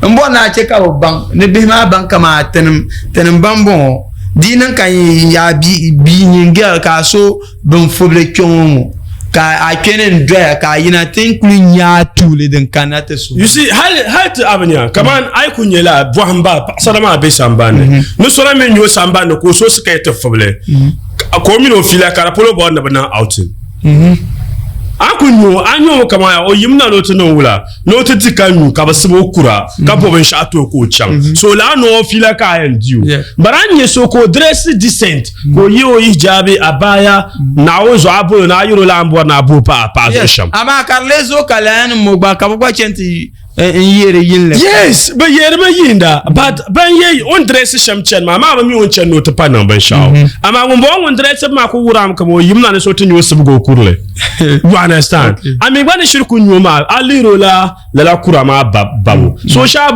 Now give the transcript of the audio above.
N bɔri ni a chɛ ka bɛ baŋ ni bihi maa baŋ kaman tinim tinim ban bɔŋɔ di yi niŋ ka a bia nyin girl ka a so bin fubili kpe ŋɔ ŋɔ ka a kpe ni n doya ka a yina ti ni kuli nya a tuuli din kanna ti so. You see, hali hali ti abinya kaman a yi ku nyɛ la bɔhim ba paɣasara maa be sambani ni ni so na mi nyɛ o sambani ni ka o so sikɛti fubili ka o mini o fiila ka di polo bɔri ni bi niŋ outing. A ku nyo a nyo kaman o yim na ni o ti niŋ wula ni o ti di ka nyu ka bi sibi o kura ka bo binshaɣu ti o ka o chaŋ mhm. So laa ni o fiila ka a yɛn di o but a ni nyɛ so ka o dress decent ka o ye o hijaabi abaya naawuni zuɣu a bolo ni a yɛro la a ni bɔri ni a bo paɣa paɣa zuɣu shɛm. Amaa ka di lee zooi ka lala nim ŋɔ gba ka bi gba chɛni ti n yeeri yinli. Yes, bi yeeri mi yiinda but ban ye o ni dress shɛm chani maa maa bi mi o ni chani ni o ti pa niŋ binshaɣu mhm. Amaa ŋun bɔŋɔ ŋun dress maa ku wuram kama o yimna ni so ti nyɛ o sibigi o kurili. You understand? A mi gba ni shiri ku nyɛ o maa a lihiri o la lala kura maa babu so shɛli.